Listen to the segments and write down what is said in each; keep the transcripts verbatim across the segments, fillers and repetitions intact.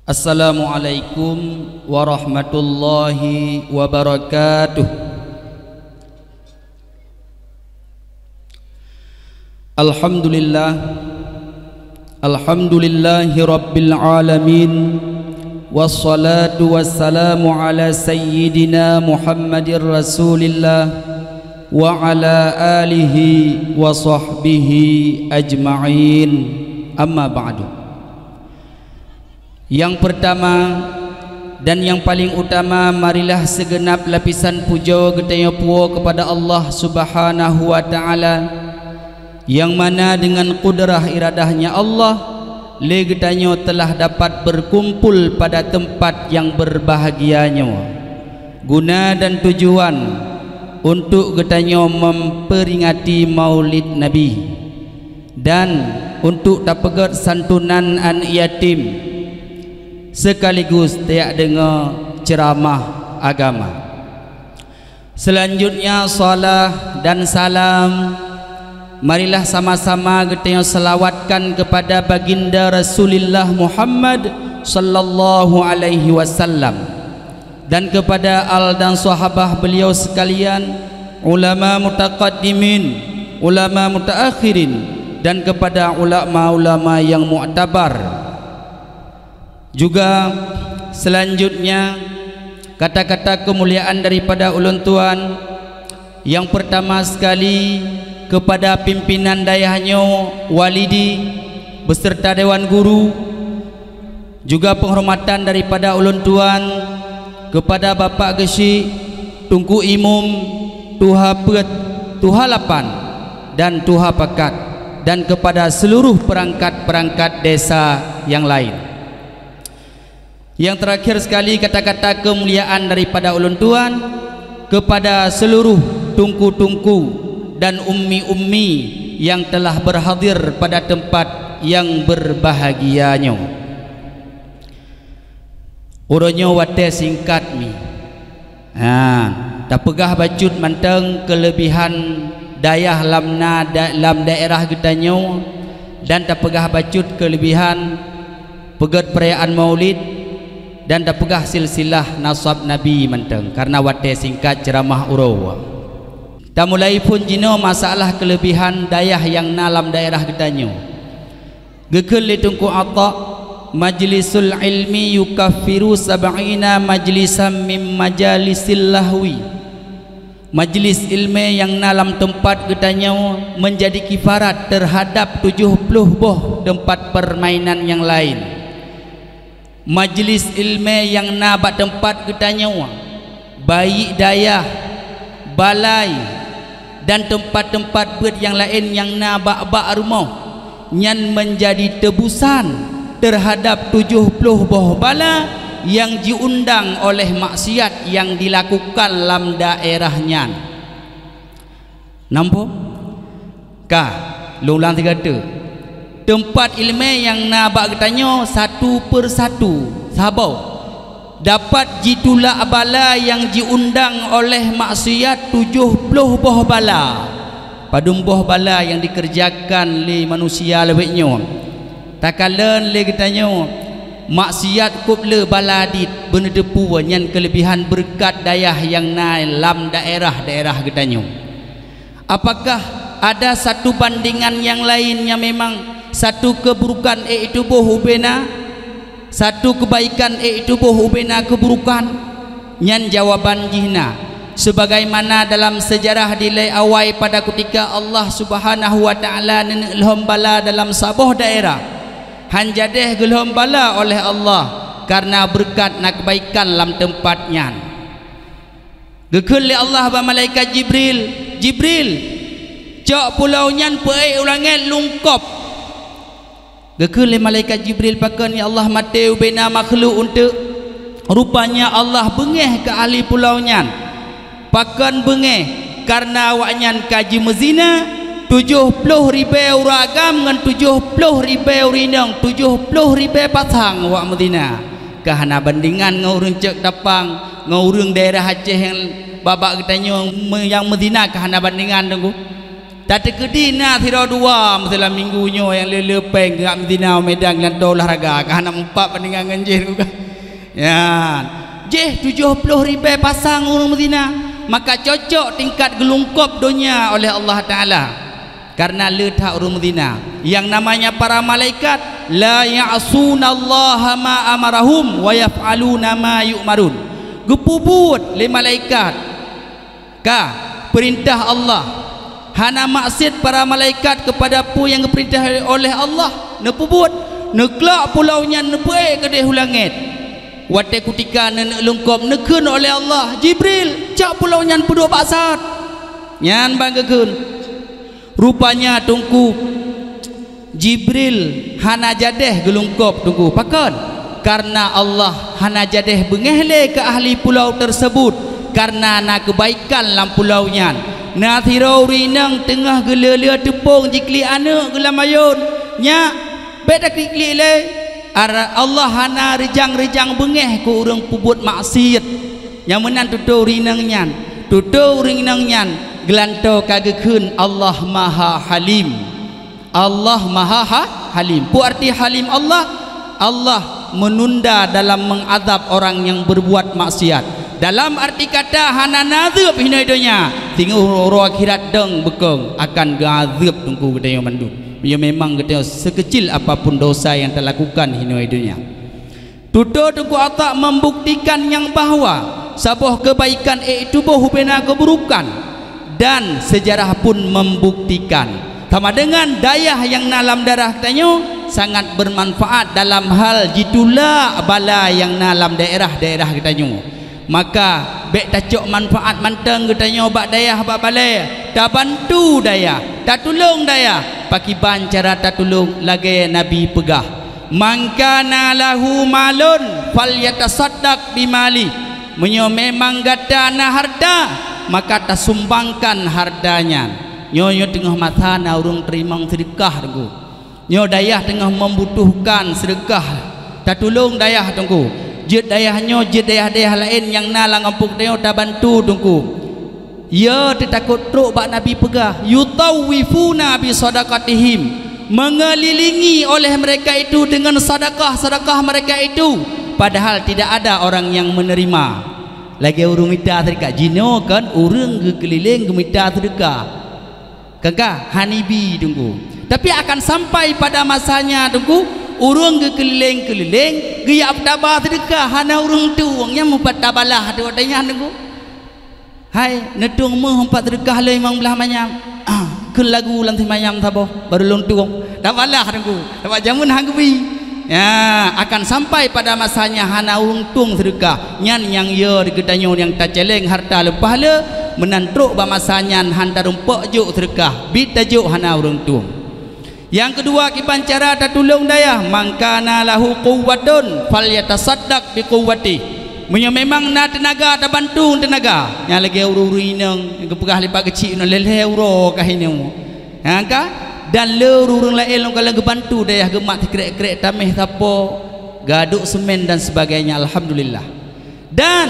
Assalamualaikum warahmatullahi wabarakatuh. Alhamdulillah. Alhamdulillahi rabbil alamin. Wassalatu wassalamu ala sayyidina Muhammadir Rasulillah wa ala alihi wa sahbihi ajma'in. Amma ba'du. Nyang peurtama dan nyang paleng utama, marilah sigeunab lapisan pujoe geutanyoe puwoe keupada Allah Subhanahu wa Ta'ala, nyang mana deungon kudrah iradah-Nya Allah, lé geutanyoe teulah dapat beukumpol pada teumpat nyang beubahgia nyoe. Guna dan tujuan, untuk geutanyoe meumperingati Maulid Nabi dan untuk tapeugét santunan aneuk yatim, sekaligus tajak deungoe ceuramah agama. Seulanjutnya, salah dan salam marilah sama-sama geutanyoe seulawatkan keupada Baginda Rasulillah Muhammad sallallahu alaihi wasallam, dan keupada al dan sahabah beliau sekalian, ulama mutaqaddimin, ulama mutaakhirin, dan keupada ulama-ulama nyang mu'tabar. Juga seulanjutnya, kata-kata keumuliaan daripada ulôn tuan, nyang peurtama sekali keupada pimpinan dayah nyoe, Walidi, beserta dewan guru, juga peunghormatan daripada ulôn tuan keupada Bapak Geuchik, Teungku Imum, Tuha Peuet, Tuha Lapan, dan Tuha Pakat, dan keupada seuluruh peurangkat-peurangkat desa nyang laén. Nyang teurakhir sekali, kata-kata keumuliaan daripada ulôn tuan keupada seuluruh teungku-teungku dan ummi-ummi nyang teulah beurhadir pada teumpat nyang beubahgia nyoe. Uroe nyoe watée singkat mi. Ha, tapeugah bacut mantong keuleubihan dayah lam na da-, lam daerah geutanyoe, dan tapeugah bacut keuleubihan peugét peurayaan Maulid, dan tapeugah silsilah nasab Nabi mantong, kareuna watée singkat ceuramah uroe. Tamulai phon jinoe masalah keuleubihan dayah nyang na lam daerah geutanyoe. Geukheun lé Teungku Atha, "Majlisul ilmi yukaffiru sab'ina majlisan min majalisil lahwi." Majlis ileumé nyang na lam teumpat geutanyoe meunjadi kifarat teuhadab tujoh ploh boh teumpat peurmainan nyang laén. Majlis ileumé nyang na bak teumpat geutanyoe, baik dayah, balai, dan teumpat-teumpat beuet nyang laén nyang na bak-bak rumoh, nyan meunjadi teubusan teuhadab tujoh ploh boh bala nyang jiundang oleh maksiat nyang dilakukan lam daerah nyan. Nampak? Ka, lôn ulang sigoe teuk. Teumpat ileumé nyang na bak geutanyoe satu persatu saboh dapat jitulak bala nyang jiundang oleh maksiat tujoh ploh boh bala. Padum boh bala nyang dikeureujakan lé manusia lawét nyoe? Takalon lé geutanyoe, maksiat kôb le bala dit beuneuteupeue nyan keuleubihan beureukat dayah nyang na lam daerah-daerah geutanyoe. Apakah ada satu bandingan nyang laén nyang memang satu keuburukan ék tuboh ubé na, satu keubaikan ék tuboh ubé na keuburukan? Nyan jawaban jih na, seubagaimana dalam seujarah dilée awai pada kutika Allah Subhanahu wa Ta'ala neuneuk lhom bala dalam saboh daerah, han jadéh geulhom bala oleh Allah kareuna beureukat na keubaikan lam teumpat nyan. Geukheun lé Allah bak malaikat Jibril, "Jibril, cok pulau nyan peuék u langét lungkôb." Geukheun lé malaikat Jibril, "Pakon ya Allah maté ubé na makhluk eunteuk?" Rupanya Allah beungéh keu ahli pulau nyan. Pakon beungéh? Kareuna awaknyan ka jimeuzina, tujoh ploh ribée ureuëng agam ngon tujoh ploh ribée ureuëng inong, tujoh ploh ribée pasang awak meuzina. Ka hana bandingan ngon ureuëng Cot Tapang, ngon ureuëng daerah Aceh nyang bak-bak geutanyoe me-, nyang meuzina ka hana bandingan, Teungku. Tateukeudi na sidroe dua meusalam minggu nyoe nyang le-le péng geujak meuzina u Medan, geulantoe olahraga, ka hana meupat bandingan ngon jih. Nyan. Jih tujoh ploh ribée pasang ureuëng meuzina, maka cocok tingkat geulungkop donya oleh Allah Taala. Karena le that ureuëng meuzina. Yang namanya para malaikat, "La ya'sunallaha ma amarahum wa yaf'aluna ma yu'marun." Geupeubuet lé malaikat ka peurintah Allah. Hana maksiet para malaikat keupada peue nyang geupeurintah oleh Allah, neupeubuet. Neuklok pulau nyan, neupeuék keudeh u langét. Watée kutika neuneuk lungkop, neukheun oleh Allah, "Jibril, cok pulau nyan peuduek bak saát." Nyan ban geukheun. Rupanya Teungku, Jibril hana jadéh geulungkop, Teungku. Pakon? Karena Allah hana jadéh beungéh lé keu ahli pulau tersebut, karena na keubaikan lam pulau nyan. Na sidroe ureuëng inong teungoh geule-le teupông jiklik aneuëk geuh lam ayôn. "Nyak, bék taklik-klik lé. Ara-, Allah hana reujang-reujang beungéh keu ureuëng peubuet maksiet." Nyang meunan tutoe ureuëng inong nyan. Tutoe ureuëng inong nyan geulantoe ka geukheun, "Allah Maha Halim." Allah Maha Ha-, Halim. Peue arti Halim Allah? Allah menunda dalam mengazab orang yang berbuat maksiat. Dalam arti kata, hana neuazeueb hinoe donya, singoh uroe akhirat dong beukong akan geuazeueb Teungku geutanyoe mandum. Meunyoe memang geutanyoe sekecil apapun dosa yang talakukan hinoe donya. Tutoe Teungku Atta membuktikan nyang bahwa saboh keubaikan ék tuboh ubena keuburukan, dan sejarah pun membuktikan. Sama dengan dayah nyang na lam daerah tanyoe sangat bermanfaat dalam hal jitulak bala nyang na lam daerah-daerah geutanyoe. Maka, bék tacok manfaat mantong geutanyoe bak dayah bak balée, tabantu dayah, tatulông dayah. Pakiban cara tatulông? Lagée Nabi peugah, "Man kana lahu malun falyatasaddaq bimali." Meunyoe memang gata na hareuta, maka tasumbangkan hareuta nyan. Nyoe, nyoe teungoh masa na ureuëng teurimong seudeukah, Teungku. Nyoe dayah teungoh membutuhkan seudeukah, tatulông dayah, Teungku. Jeuet dayah nyoe, jeuet dayah-dayah laén nyang na lam gampông tanyoe, tabantu, Teungku. Ya, teutakot trok bak Nabi peugah, "Yutawwifuna bi sadaqatihim," mengelilingi oleh mereka itu dengan sedekah-sedekah mereka itu, padahal tidak ada orang yang menerima. Lagée ureuëng mita seudeukah, jinoe kan ureuëng geukeulileng geumita seudeukah. Kan ka? Hana ibi, Teungku. Tapi akan sampai pada masanya, Teungku, ureuëng geukeulileng-keulileng, geujak peutaba seudeukah, hana ureuëng tueng, nyang meupat tabalah tu watée nyan, Teungku. "Hai, neutueng meuh empat seudeukah lé limong blaih manyam." "Ah, kheun lagu lam si manyam saboh, barô lôn tueng." Tabalah, Teungku. Sabab jameun han geubi. Ya, akan sampai pada masanya hana ureuëng tueng seudeukah. Nyan nyang yo geutanyoe nyang tacéléng hareuta leupah le, meunan trok bak masa nyan han tarumpok jok seudeukah, bit tajok hana ureuëng tueng. Nyang keudua, kiban cara tatulông dayah, "Man kana lahu quwwatun falyatasaddaq bi quwwatih." Meunyoe memang na teunaga, tabantu teunaga. Nyang lagée ureuëng-ureuëng inong nyang geupeugah lé Pak Geuchik nyoe, lhée-lhée uroe ka hinoe. Nyang ka, dan le ureuëng-ureuëng laén lom ka lheueh geubantu dayah geumat sikrek-krek, taméh sapo, gadôk seumén dan sebagainya, alhamdulillah. Dan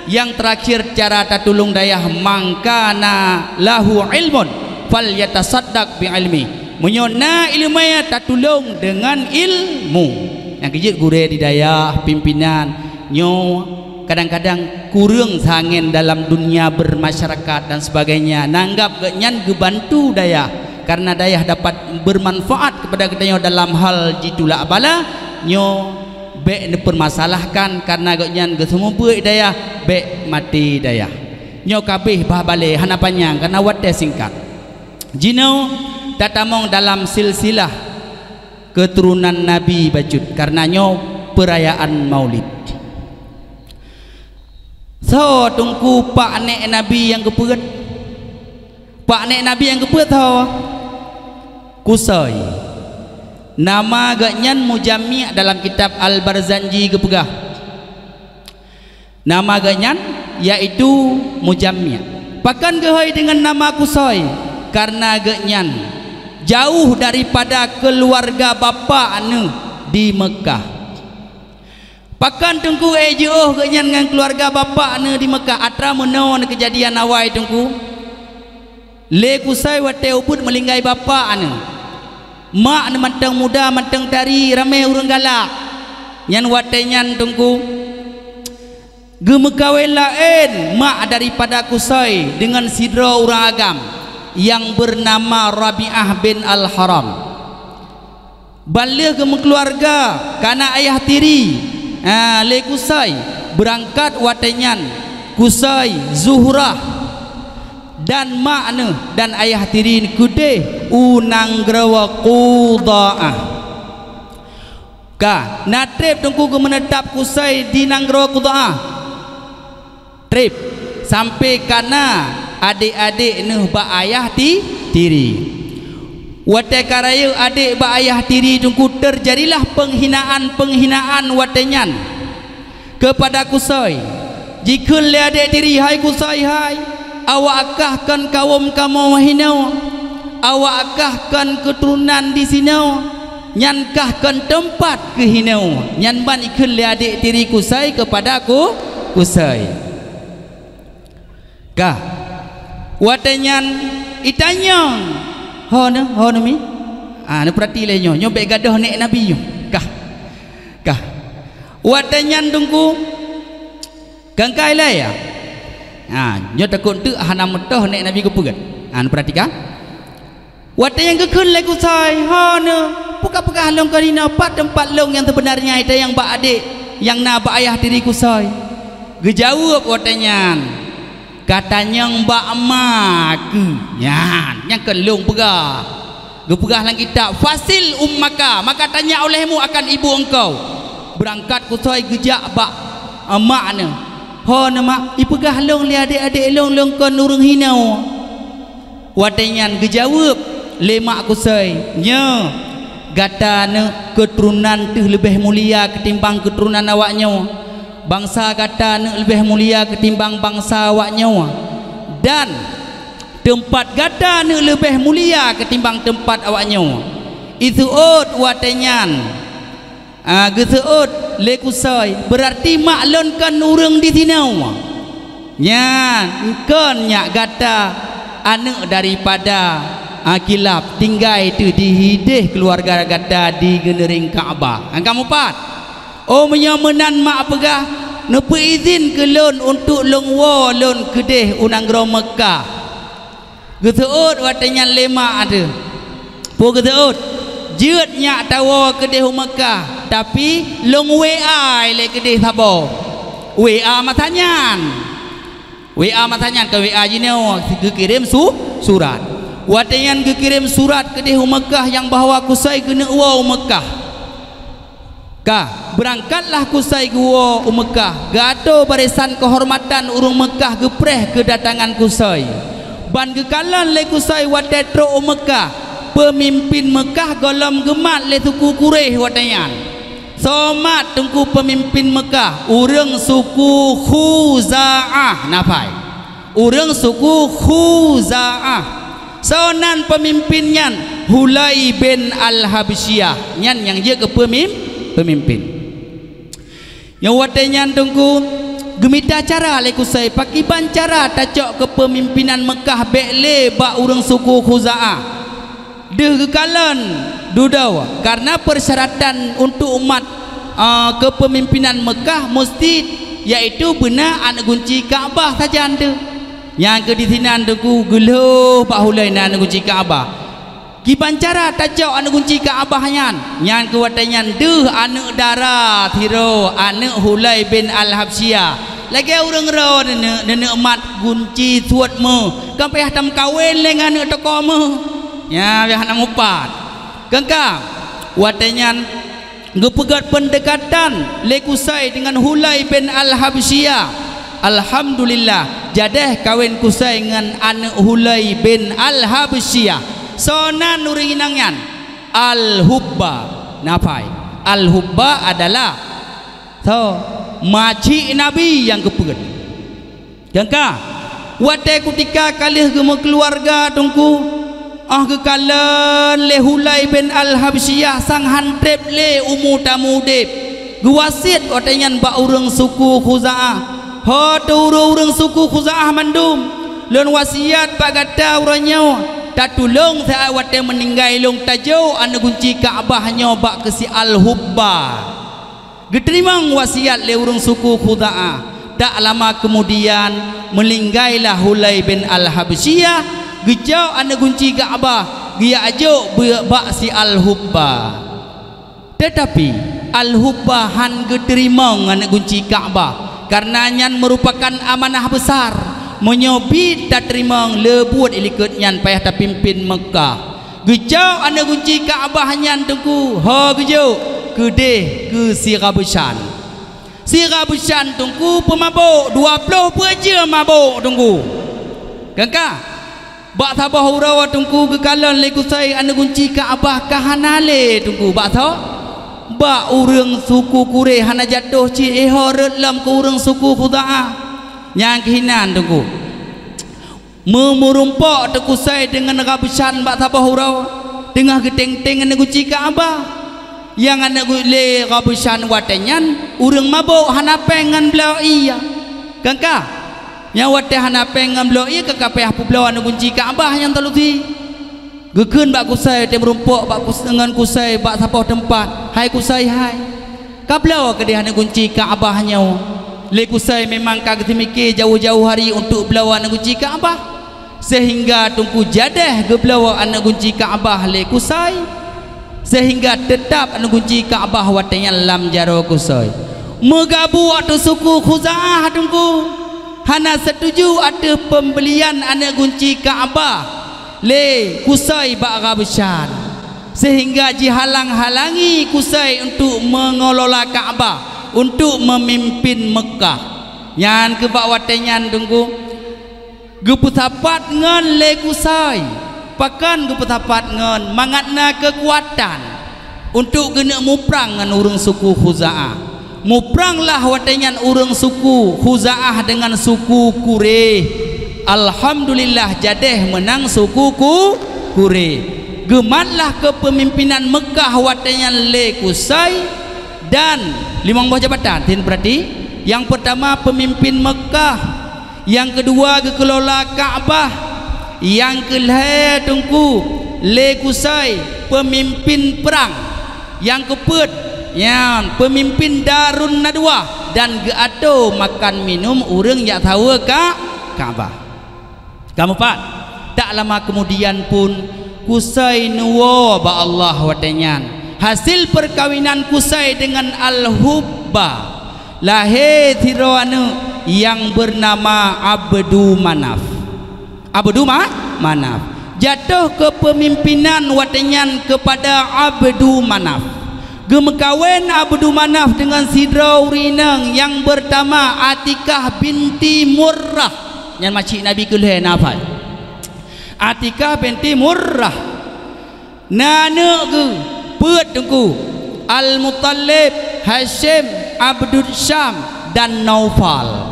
nyang terakhir cara tatulông dayah, "Man kana lahu ilmun falyatasaddaq bi ilmi." Meunyoe na ileumé, tatulông deungon ilmu. Nyang keujeuet gurée di dayah, pimpinan, nyoe kadang-kadang kureueng sangen dalam dunia bermasyarakat dan sebagainya, nanggab geuhnyan geubantu dayah, karena dayah dapat bermanfaat kepada geutanyoe dalam hal jitulak bala, nyoe bék neupeurmasalahkan karena geuhnyan geuseumeubeuet dayah, bék maté dayah. Nyoe kabeh bah balée hana panyang karena watée singkat. Jinoe tatamong dalam silsilah keuturonan Nabi bacut, karena nyoe peurayaan Maulid. Soe Teungku pak nék Nabi nyang geupeuet? Pak nék Nabi nyang geupeuet soe? Kusai. Nama geuhnyan Mujammi' dalam kitab Al-Barzanji geupeugah. Nama geuhnyan yaitu Mujammi'. Pakon geuhôi deungon nama Kusai? Karena geuhnyan jauh daripada keuluwarga bapak neuh di Meukah. Pakon Teungku ék jiôh geuhnyan ngon keuluwarga bapak neuh di Meukah? Atra meunoe keujadian awai Teungku. Lé Kusai watée ubit meulinggai bapak aneuëk. Mak aneuëk mantong muda, mantong tari, ramé ureuëng galak. Nyan watée nyan Teungku geumeukawen laén mak daripada Kusai deungon sidroe ureuëng agam nyang beunama Rabi'ah bin Al-Haram. Ban lheueh geumeukeuluwarga kana ayah tiri, ha, lé Kusai, beurangkat watée nyan Kusai, Zuhrah, dan mak neuh dan ayah tiri keudeh u nanggroe Qudha'ah. Ka na treb Teungku geumeuneutab Kusai di nanggroe Qudha'ah. Treb, sampoe kana adék-adék neuh bak ayah ti-, tiri. Watée ka rayeuk adék bak ayah tiri Teungku, teujadilah peunghinaan-peunghinaan watée nyan keupada Kusai. Jikheun lé adék tiri, "Hai Kusai hai, awak kah kon kawöm kamoe hinoe, awak kah kon keuturonan disinoe." Nyan kah kon teumpat keuhinoe. Nyan ban ikheun lé adék tiri Kusai keupada Ku-, Kusai. Kah. Watée nyan itanyong, "Ho neuh, ho neuh mi?" Ah, neupeurati lé nyoe, nyoe bék gadôh nék Nabi nyoe. Kah. Kah. Watée nyan Teungku, kangkai lé ya. Ha, nyoe takot teuk hana meutoh nék Nabi geupeugét. Ha, neupeuratikan. Watée nyang geukheun lé Kusai, "Ho neuh, peugah-peugah lôn kon hinoe, pat teumpat lôn nyang seubeunarnya?" Itanyong bak adék nyang na bak ayah tiri Kusai. Geujaweueb watée nyan, "Ka tanyong bak ma keuh nyan, nyang kon lôn peugah." Geupeugah lam kitab, "Fasil ummaka, maka tanya olehmu akan ibu engkau." Beurangkat Kusai geujak bak, eh, mak neuh. "Ho neuh mak, ipeugah lôn lé adék-adék lôn, lôn kon ureuëng hinoe." Watée nyan geujaweueb lé mak Kusai, "Nyoe, gata neuh keuturonan teuh leubeh mulia keutimbang keuturonan awak nyoe. Bansa gata neuh leubeh mulia keutimbang bansa awak nyoe. Dan teumpat gata neuh leubeh mulia keutimbang teumpat awak nyoe." Iseuôt watée nyan, ah, geuseuôt lé Kusai, "Beurati mak lôn kon ureuëng disinoe. Nyan kon nyak gata, aneuëk daripada, ah, Kilab, tinggai teuh di hideh keuluwarga gata di geuneuring Ka'bah." Nyang ka meupat, "Oh, meunyoe meunan mak peugah, neupeuidhin keu lôn untuk lôn woe lôn keudeh u nanggroe Meukah." Geuseuôt watée nyan lé mak teuh. Peue geuseuôt? "Jeuet nyak tawoe keudeh u Meukah, tapi lôn W A lé keudeh saboh." W A masa nyan. W A masa nyan kon W A jinoe, geukirém su-, surat. Watée nyan geukirém surat keudeh u Meukah nyang bahwa Kusai keuneuk woe u Meukah. Ka, beurangkatlah Kusai geuwoe u Meukah, geuatô barisan keuhormatan ureuëng Meukah geupreh keudatangan Kusai. Ban geukalon lé Kusai watée trok u Meukah, peumimpén Meukah gohlom geumat lé suku Quraisy watée nyan. Soe mat Teungku peumimpén Meukah? Ureuëng suku Khuza'ah, nafai. Ureuëng suku Khuza'ah. Soe nan peumimpén nyan? Hulai bin Al-Habsyah. Nyan nyang jeuet keu peumim-, peumimpén. Nyang watée nyan Teungku, geumita cara lé Kusai, pakiban cara tacok keupeumimpinan Meukah bék lé bak ureuëng suku Khuza'ah. Deuh geukalon dudoe, karena persyaratan untuk umat, a, keupeumimpinan Meukah musti, yaitu beuna aneuëk gunci Ka'bah sajan deuh. Nyang keu disinan Teungku geulhôh bak Hulai na aneuëk gunci Ka'bah. Kiban cara tacok aneuëk gunci Ka'bah nyan? Nyang keu watée nyan deuh aneuëk dara sidroe, aneuëk Hulai bin Al-Habsyah. Lagée ureuëng droe neuneuk, neuneuk mat gunci suet meuh, kon payah tameukawen lé ngon aneuëk toko meuh. Nyan payah hana mupat. Keuka, watée nyan geupeugét peundekatan lé Kusai deungon Hulai bin Al-Habsyah. Alhamdulillah, jadeh kawen Kusai ngon aneuëk Hulai bin Al-Habsyah. Soe nan ureuëng inong nyan? Al-Hubba. Nafai. Al-Hubba adalah soe? Macik Nabi nyang geupeugét. Keuka, watée kutika ka lheueh geumeukeuluwarga Teungku, óh geukalon lé Hulai bin Al-Habsyah sang han treb lé umu tamu udeb, geuwasiet watée nyan bak ureuëng suku Khuza'ah, "Ho teuh ureuëng-ureuëng suku Khuza'ah mandum, Lôn wasiat bak gata uroe nyoe, tatulông saat watée meuninggai lôn tajok aneuëk gunci Ka'bah nyoe bak keusi Al-Hubba. Geuteurimong wasiat lé ureuëng suku Khuza'ah. Tak lama keumudian, meulinggailah Hulai bin Al-Habsyah, geucok aneuëk gunci Ka'bah, geujak jok bak si Al-Hubba. Teutapi, Al-Hubba hán geuteurimong aneuëk gunci Ka'bah, kareuna nyan meurupakan amanah beusar. Meunyoe bit tateurimong, le buet ilikot nyan payah tapimpén Meukah. Geucok aneuëk gunci Ka'bah nyan teungku, ho geujok keudeh keu si Ghabsyan. Si Ghabsyan teungku peumabôk, dua ploh peuet jeuem mabôk teungku. Keuka, bak saboh uroe teungku geukalon lé Qusay aneuëk gunci Ka'bah ka hana lé teungku. Bak soe? Bak ureuëng suku Quraisy, hana jatoh cit, eh, ho rhot lom keu ureuëng suku Khuza'ah. Nyang keuhinan teungku. Meumeurumpok teuh Qusay deungon Ghabsyan bak saboh uroe, teungoh geuténg-téng aneuëk gunci Ka'bah. Nyang aneuëk gu-, lé Ghabsyan watée nyan ureuëng mabôk hana péng ngon bloe ié. Keuka, nyang watée hana péng ngon bloe ié, keuka payah peubloe aneuëk gunci Ka'bah nyang talusi. Geukheun bak Qusay, watée meurumpok bak Qus-, ngon Qusay bak saboh teumpat, "Hai Qusay, hai! Kabloe keudeh aneuëk gunci Ka'bah nyoe." Lé Qusay memang ka geuseumiké jauh-jauh hari untuk bloe aneuëk gunci Ka'bah. Seuhingga teungku jadeh geubloe aneuëk gunci Ka'bah lé Qusay, seuhingga teutab aneuëk gunci Ka'bah watée nyan lam jaroe Qusay. Meugabuek teuh suku Khuza'ah teungku, hana seutuju ateueh peumbeulian aneuëk gunci Ka'bah lé Qusay bak Ghabsyan, seuhingga jihalang-halangi Qusay untuk meungelola Ka'bah, untuk meumimpén Meukah. Nyan keuh bak watée nyan teungku, geupeusapat ngon lé Qusay. Pakon geupeusapat ngon? Mangat na keukuatan untuk geuneuk muprang ngon ureuëng suku Khuza'ah. Mupranglah watée nyan ureuëng suku Khuza'ah deungon suku Quraisy. Alhamdulillah, jadeh meunang suku Ku-, Quraisy. Geumatlah keupeumimpinan Meukah watée nyan lé Qusay dan limong boh jabatan. Tin, beurati nyang peurtama peumimpén Meukah, nyang keudua geukelola Ka'bah, nyang keulhée teungku lé Qusay peumimpén prang, nyang keupeuet nyan peumimpén Darun Nadwah dan geuatoe makan minum ureuëng jak saweue Ka-, Ka'bah. Ka meupat, tak lama keumudian pun Qusay neuwoe bak Allah watée nyan. Hasil peukawinan Qusay deungon Al-Hubba, lahé sidroe aneuëk nyang beunama Abdu Manaf. Abdu Ma-, Manaf. Jatoh keupeumimpinan watée nyan keupada Abdu Manaf. Geumeukawen Abdu Manaf deungon sidroe ureuëng inong nyang beunama Atikah binti Murrah. Nyan macik Nabi keulhée na phai. Atikah binti Murrah. Na aneuëk geuh peuet teungku, Al-Muttalib, Hasyim, Abdus Syam, dan Naufal.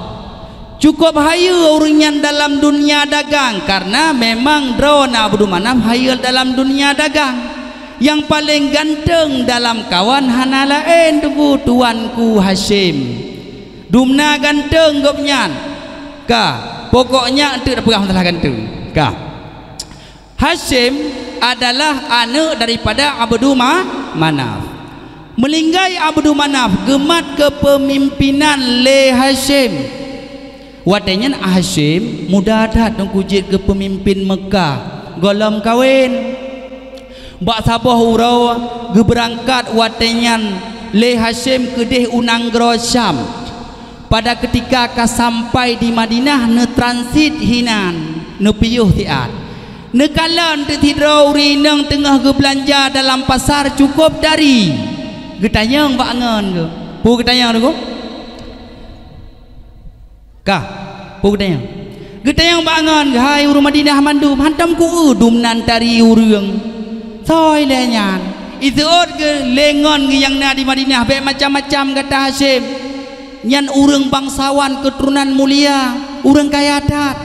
Cukup hayeue ureuëng nyan dalam dunia dagang, kareuna memang droe na Abdu Manaf hayeue dalam dunia dagang. Nyang paleng ganteng dalam kawan hana laén teungku, tuanku Hasyim. Dumna ganteng gobnyan. Ka, pokoknya eunteuk tapeugah masalah ganteng. Ka. Hasyim adalah aneuëk daripada Abdu Ma-, Manaf. Meulinggai Abdu Manaf geumat keupeumimpinan lé Hasyim. Watée nyan Hasyim muda that teungku jeuet keu peumimpén Meukah gohlom kawen. Bak saboh uroe geubeurangkat watée nyan lé Hasyim keudeh u nanggroe Syam. Pada keutika ka sampai di Madinah, neutransit hinan, neupiôh siat. Neukalon teuk sidroe ureuëng inong teungoh geubeulanja dalam pasar cukôp dari. Geutanyong bak ngon geuh. Peue geutanyong teungku? Ka, peue geutanyong? Geutanyong bak ngon geuh, "Hai ureuëng Madinah mandum, hantom ku eu dumnan tari ureuëng. Soe lé nyan?" Iseuôt geuh lé ngon geuh nyang na di Madinah, "Bék macam-macam gata Hasyim. Nyan ureuëng bangsawan keuturonan mulia, ureuëng kaya that."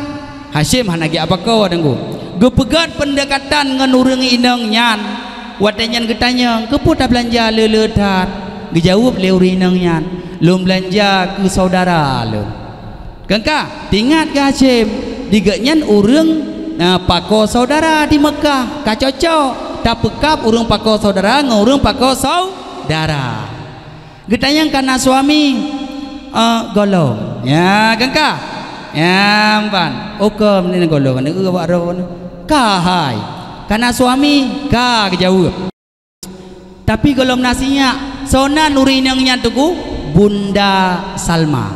Hasyim hana geujak pakon teungku. Geupeugét peundekatan ngon ureuëng inong nyan. Watée nyan geutanyong, "Keupeue tabeulanja le-le that?" Geujaweueb lé ureuëng inong nyan, "Lôn beulanja keu syedara lôn." Keuka, teuingat keu Hasyim, Di geuhnyan ureuëng, na, pakoe saudara di Meukah, ka cocok tapeukab ureuëng pakoe saudara ngon ureuëng pakoe saudara. Geutanyong ka na suami, eh, gohlom. Ya, kan ka? Ya, ban. Oke, meunan gohlom, na eu bak droe. Ka hai. Ka na suami, ka geujaweueb. Tapi gohlom na sinyak, soe nan ureuëng inong nyan Teungku? Bunda Salma.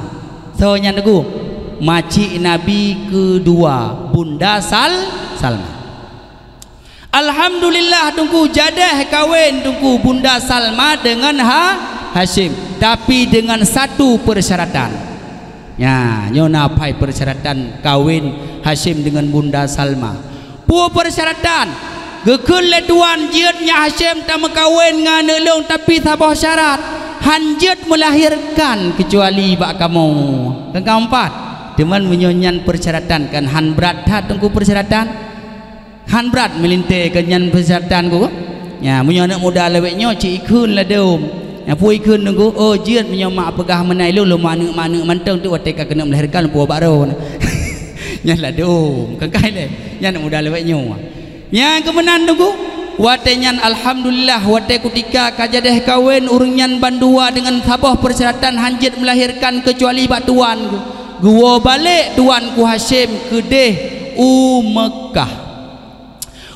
Soe nyan Teungku? Macik Nabi keudua, Bunda Sal-, Salma. Alhamdulillah Teungku, jadeh kawen Teungku Bunda Salma deungon Ha-, Hasyim, tapi deungon satu persyaratan. Nya, nyoe na pai persyaratan kawen Hasyim deungon Bunda Salma. Peue persyaratan? Geukheun lé tuan, jeuet nyak Hasyim tameukawen ngon aneuk lôn, tapi saboh syarat, han jeuet meulahirkan keucuali bak kamoe. Kan ka empat. Teuma meunyoe nyan persyaratan kan han brat that Teungku persyaratan? Han brat meulintée keu nyan peusyatan ku. Nya, meunyoe aneuk muda lawét nyoe cit ikheun ladôm. Nya, peue ikheun Teungku? Oh, jeuet meunyoe mak peugah meunan lôn, lôn aneuk-aneuk mantong tu watée ka keuneuk melahirkan lôn puwoe bak droe. Nyan ladôm, keukai lé. Nyan aneuk muda lawét nyoe. Nyang keumeunan Teungku, watée nyan alhamdulillah, watée kutika ka jadeh kawen ureuëng nyan bandua deungon saboh peusyaratan han jeuet melahirkan keucuali bak tuan ku. Geuwoe balek tuan ku Hasyim keudeh u Meukah.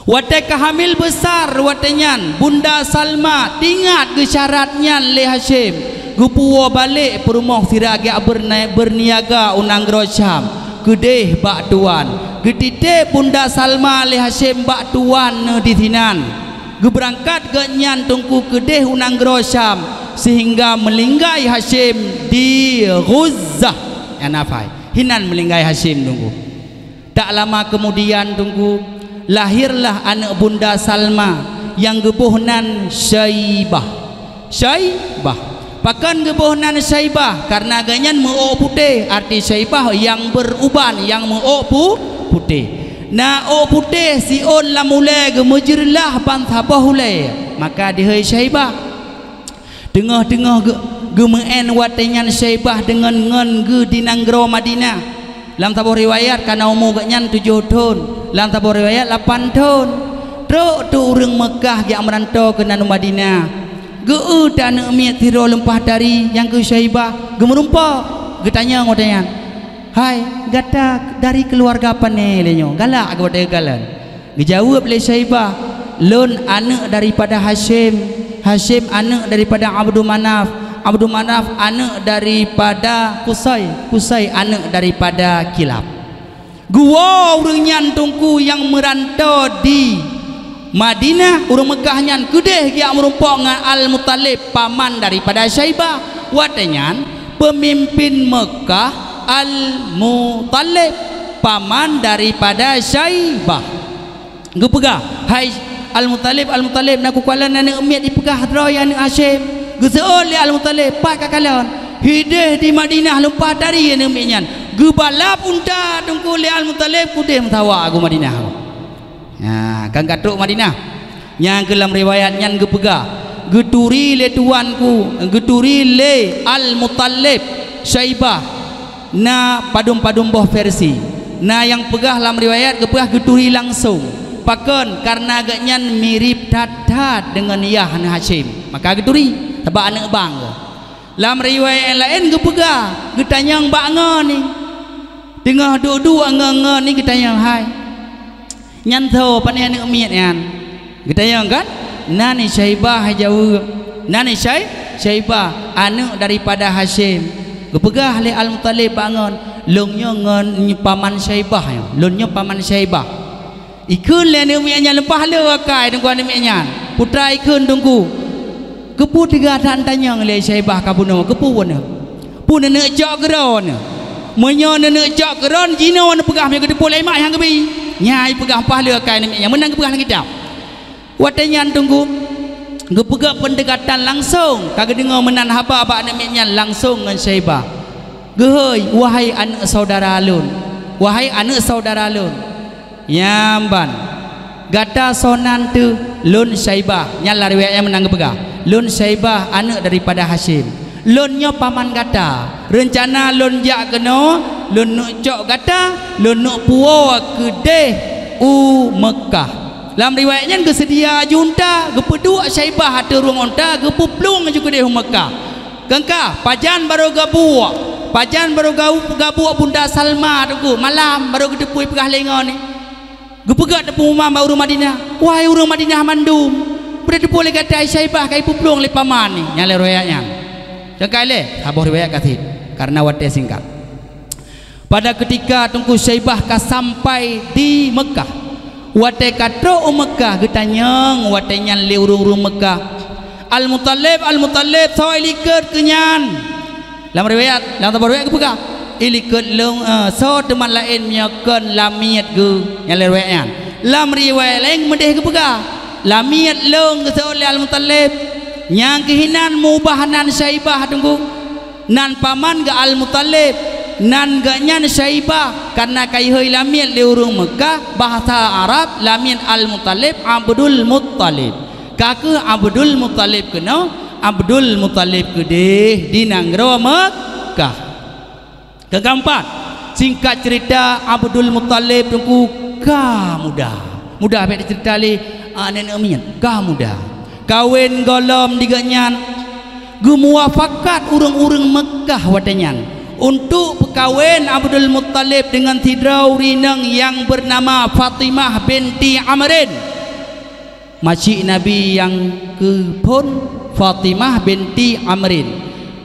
Watée ka hamil beusar, watée nyan Bunda Salma teuingat geusyarat nyan lé Hasyim, geupuwoe balek peurumoh sira geujak beurna-, beurniaga u nanggroe Syam keudeh bak tuan. Geutiteb Bunda Salma lé Hasyim bak tuan neuh disinan. Geubeurangkat geuhnyan Teungku keudeh u nanggroe Syam, seuhingga meulinggai Hasyim di Ghuzzah. Nyan hafai, hinan meulinggai Hasyim Teungku. Tak lama keumudian Teungku, lahirlah aneuk Bunda Salma nyang geuboh nan Syaibah. Syaibah. Pakon geuboh nan Syaibah? Kareuna geuhnyan meu-ôk putéh, arti Syaibah nyang beuruban, nyang meu-ôk pu-, putéh. Na ôk putéh siôn lam ulée geumeujeureulah ban saboh ulée, maka dihôi Syaibah. Teungoh-teungoh geu-, geumeu'en watée nyan Syaibah deungon ngon geuh di nanggroe Madinah. Lam saboh riwayat kana umu geuhnyan tujoh thon, lam saboh riwayat lapan thon. Trok teuk ureuëng Meukah geujak meuranto keunan u Madinah. Geu-eu teuk aneuk miet sidroe leumpah tari nyang keu Syaibah geumeurumpok. Geutanyong watée nyan, "Hai, gata dari keuluwarga pane lé nyoe?" Galak geuh watée geukalon. Geujaweueb lé Syaibah, "Lôn aneuk daripada Hasyim, Hasyim aneuk daripada Abdu Manaf, Abdu Manaf aneuk daripada Kusai, Kusai aneuk daripada Kilab." Geuwoe ureuëng nyan Teungku nyang meuranto di Madinah, ureuëng Meukah nyan keudeh geujak meurumpok ngon Al-Muthalib, paman daripada Syaibah. Watée nyan, peumimpin Meukah Al-Muthalib, paman daripada Syaibah. Geupeugah, "Hai Al-Muthalib, Al-Muthalib, na kukalon aneuk miet jipeugah droe aneuk Hasyim." Geuseuôt lé Al-Muthalib, "Pat kakalon?" "Hideh di Madinah leumpah tari aneuk miet nyan. Geubalab unta Teungku lé Al-Muthalib keudeh meusawa u Madinah." Nah, kan ka trok Madinah. Nyang keu lam riwayat nyan geupeugah, geuturi lé tuanku, geuturi lé Al-Muthalib Syaibah. Na padum-padum boh versi. Na nyang peugah lam riwayat geupeugah geuturi langsong. Pakon? Kareuna geuhnyan mirip that-that deungon yah aneuk Hasyim. Maka geuturi, sabab aneuk bang geuh. Lam riwayat nyang laén geupeugah, geutanyong bak ngon ni. Teungoh duek-duek ngon-ngon ni geutanyong, "Hai, nyan soe, pane aneuk miet nyan?" Geutanyong kan? "Nan ni Syaibah," jaweueb. "Nan ni Syai-, Syaibah, aneuk daripada Hasyim." Geupeugah lé Al-Muthalib bak ngon, "Lôn nyoe ngon paman Syaibah nyoe. Lôn nyoe paman Syaibah." Ikheun lé aneuk miet nyan leumpah le akai Teungku aneuk miet nyan. Putra ikheun Teungku. Keupeue teuga that tanyong lé Syaibah ka bunoe? Keupeue bunoe? Peue neuneuk cok keu droeneuh? Meunyoe neuneuk cok keu droeneuh, jinoe neupeugah meunyoe geuteupeue lé mak nyang geubi. Nyai peugah pahle akai aneuk miet nyan, meunan geupeugah lam kitab. Watée nyan Teungku, geupeugah peundekatan langsong, ka geudeungoe meunan haba bak aneuk miet nyan langsong ngon Syaibah. Geuhôi, "Wahai aneuk saudara lôn, wahai aneuk saudara lôn." Nyang ban, "Gata soe nan teuh?" "Lôn Syaibah." Nyan lam riwayat nyan meunan geupeugah, "Lôn Syaibah, aneuk daripada Hasyim. Lôn nyoe paman gata. Reuncana lôn jak keunoe lôn neuk cok gata, lôn neuk puwoe keudeh u Meukah." Lam riwayat nyan geuseudia aju unta, geupeuduek Syaibah ateueh ureuëng unta, geupeuplong aju keudeh u Meukah. Keu ka, pajan barô gabuek, pajan barô gau-, gabuek Bunda Salma teungku, malam barô geuteupeue peugah lé ngon ni. Geupeugah teupeu umam bak ureuëng Madinah, "Wahai ureuëng Madinah mandum, peue teupeu lé gata Syaibah ka ipeuplong lé paman ni?" Nyang lé riwayat nyan. Cangkai lé, saboh riwayat ka cit, karena watée singkat. Pada keutika Teungku Syaibah ka sampai di Meukah, watée ka trok u Meukah geutanyong watée nyan lé ureuëng-ureuëng Meukah, "Al-Muthalib, Al-Muthalib, soe likot keu nyan?" Lam riwayat, lam saboh riwayat geupeugah, "Ilikot lôn, eh, soe teuma laén meunyoe kon lamiet geuh." Nyang lé riwayat nyan. Lam riwayat laén meudeh geupeugah, "Lamiet lôn geuseuôt lé Al-Muthalib." Nyang keuhinan meubah nan Syaibah teungku. Nan paman geuh Al-Muthalib, nan geuh nyan Syaibah, karena ka ihôi lamiet lé ureuëng Meukah, bahasa Arab lamiet Al-Muthalib, Abdul Muthalib. Ka kheueh Abdul Muthalib keunoe, Abdul Muthalib keudeh di nanggroe Meukah. Keukeumpat, singkat cerita, Abdul Muthalib teungku ka muda. Muda bék dicerita lé aneuk-aneuk miet, ka muda. Kawen gohlom di geuhnyan, geumuafakat ureuëng-ureuëng Meukah watée nyan untuk peukawen Abdul Muthalib deungon sidroe ureuëng inong nyang beunama Fatimah binti Amrin. Masyik Nabi nyang keuphon Fatimah binti Amrin.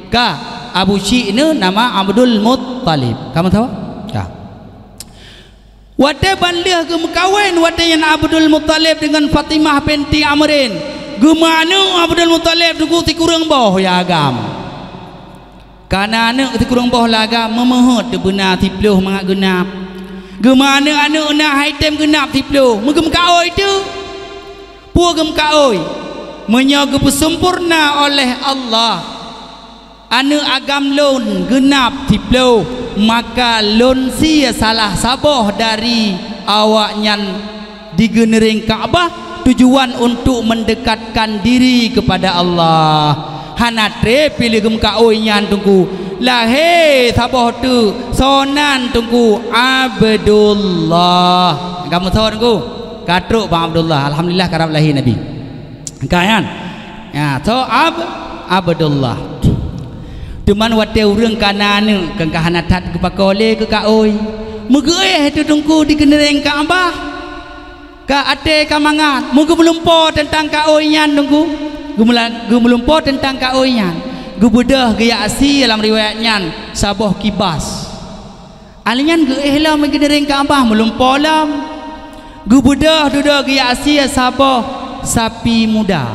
Ka, abu syik neu nama Abdul Muttalib. Ka meusawa? Ka. Watée ban lheueh geumeukawen, watée nyan Abdul Muttalib deungon Fatimah binti Amrin, geumeuaneuk Abdul Muttalib teungku sikureueng boh ya agam. Ka na aneuk sikureueng boh lagam, meumeuhot teuh beuna siploh mangat geunab. Geumeuaneuk-aneuk na hai tem geunab siploh, meugeumeukaôi teuh. Peue geumeukaôi? Meunyoe geupeuseumpurna oleh Allah aneuk agam lôn geunab siploh, maka lôn sie salah saboh dari awaknyan di geuneuréng Ka'bah tujuan untuk mendekatkan diri kepada Allah. Hana treb pih lé geumeukaôi nyan teungku. Lahé saboh teuk, soe nan teungku? Abdullah. Ka meusawa teungku? Ka trok bang Abdullah. Alhamdulillah karab lahé Nabi. Ka nyan. Ya, soe Ab-, Abdullah. Teuma watée ureuëng ka na aneuk, keu ka hana that geupakoe lé keu kaôi. Meugeuéh teuh teungku di geuneuréng Ka'bah. Ka até ka mangat, meugeumeulumpo teuntang kaôi nyan teungku. Geumeula-, geumeulumpo teuntang kaôi nyan. Geubeudôh geuyak sie lam riwayat nyan saboh kibas. Alèh nyan geuéh lom geuneuréng Ka'bah meulumpo lom. Geubeudôh dudoe geuyak sie saboh sapi muda.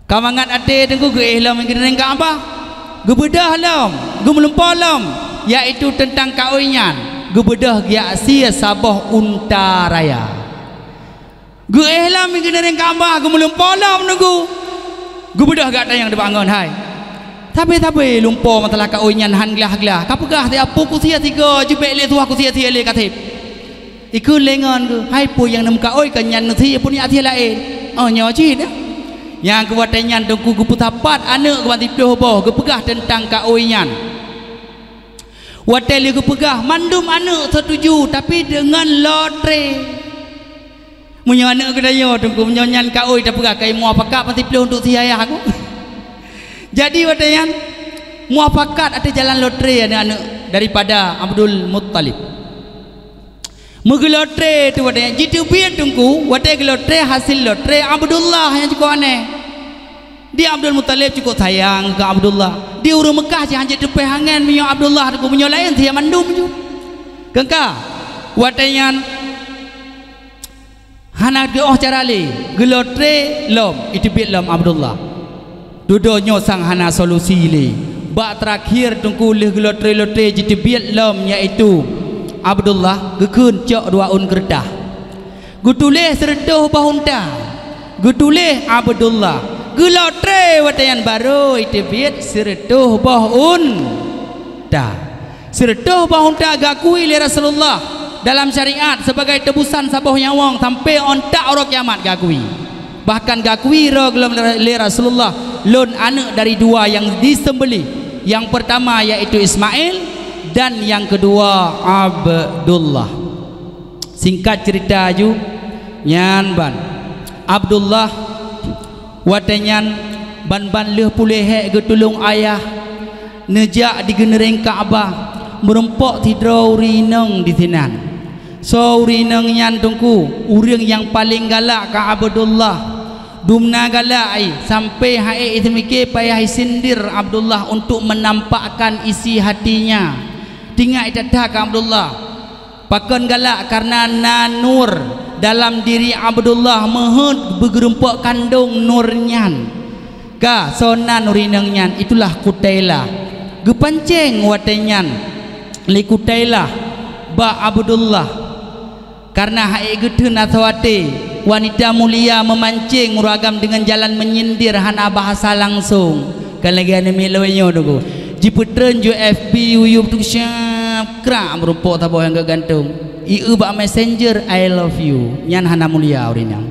Ka mangat até teungku geuéh lom geuneuréng Ka'bah. Geubeudôh lom, geumeulumpo lom, yaitu teuntang kaôi nyan. Geubeudôh geuyak sie saboh unta raya. Geuéh lom geuneuréng Ka'bah, geumeulumpo lom teungku. Geubeudôh gata nyang teubangon hai. Sabe-sabe lumpo masalah kaôi nyan han glah-glah. Ka peugah siat peue kusie sigoe jibék lé tuha kusie sie lé kaséb. Ikheun lé ngon geuh, hai peue nyang neumeukaôi kon nyan neusie pun yak sie laén. Oh, nyoe cit, eh. Nyang keu watée nyan teungku geupeusapat aneuk geuh ban siploh boh geupeugah teuntang kaôi nyan. Watée lheueh geupeugah, mandum aneuk seutuju, tapi deungon lotre. Meunyoe aneuk geutanyoe teungku, meunyoe nyan kaôi tapeugah kai muafakat meusiplôh untuk si ayah aku. Jadi watée nyan muafakat ateueh jalan lotre aneuk-aneuk daripada Abdul Muttalib. Meugeulotre teuh watée nyan jiteubiet teungku, watée geulotre hasil lotre Abdullah nyang cukôp aneh. Di Abdul Muttalib cukôp sayang keu Abdullah. Di ureuëng Meukah cit han jeuet teupéh angen meunyoe Abdullah teungku, meunyoe laén siat mandum ju. Keu ka, watée nyan hana geuoh cara lé, geulotre lom, iteubiet lom Abdullah. Dudoe nyoe sang hana solusi lé. Bak teurakhir teungku lheueh geulotre-lotre jiteubiet lom, yaitu Abdullah geukheun cok dua ôn keureutah. Geutuléh sireutôh boh unta. Geutuléh Abdullah. Geulotre watée nyan barô iteubiet sireutôh boh unta. Sireutôh boh unta geuakui lé Rasulullah dalam syariat sebagai teubusan saboh nyawöng sampoe 'oh that uroe kiamat geuakui. Bahkan geuakui roh gohlom lé Rasulullah, lôn aneuk dari dua nyang diseumbeulih. Nyang peurtama yaitu Ismail, dan nyang keudua Abdullah. Singkat ceurita aju, nyan ban Abdullah watée nyan ban-ban lheueh puléh hék geutulông ayah neujak di geuneureng Ka'bah, meurumpok sidroe ureuëng inong disinan. Soe ureuëng inong nyan Teungku? Ureuëng nyang paleng galak keu Abdullah. Dumna galak ai, sampai han ék iseumiké payah isindir Abdullah untuk menampakkan isi hatinya. Teuingat that-that keu Abdullah. Pakon galak? Kareuna na nur dalam diri Abdullah, meuheuet beugeureumpok kandong nur nyan. Ka, soe nan ureuëng inong nyan? Itulah Kutailah. Geupancéng watée nyan lé Kutailah bak Abdullah. Kareuna han ék geutheun asoe até, wanita mulia meumancéng ureuëng agam deungon jalan menyindir, hana bahasa langsong. Kan lagée aneuk miet lawét nyoe Teungku. Jipeutreun ju F B uyueb tu siap krak meurumpok saboh nyang geugantung. Ieu bak messenger, "I love you." Nyan hana mulia ureuëng nyan.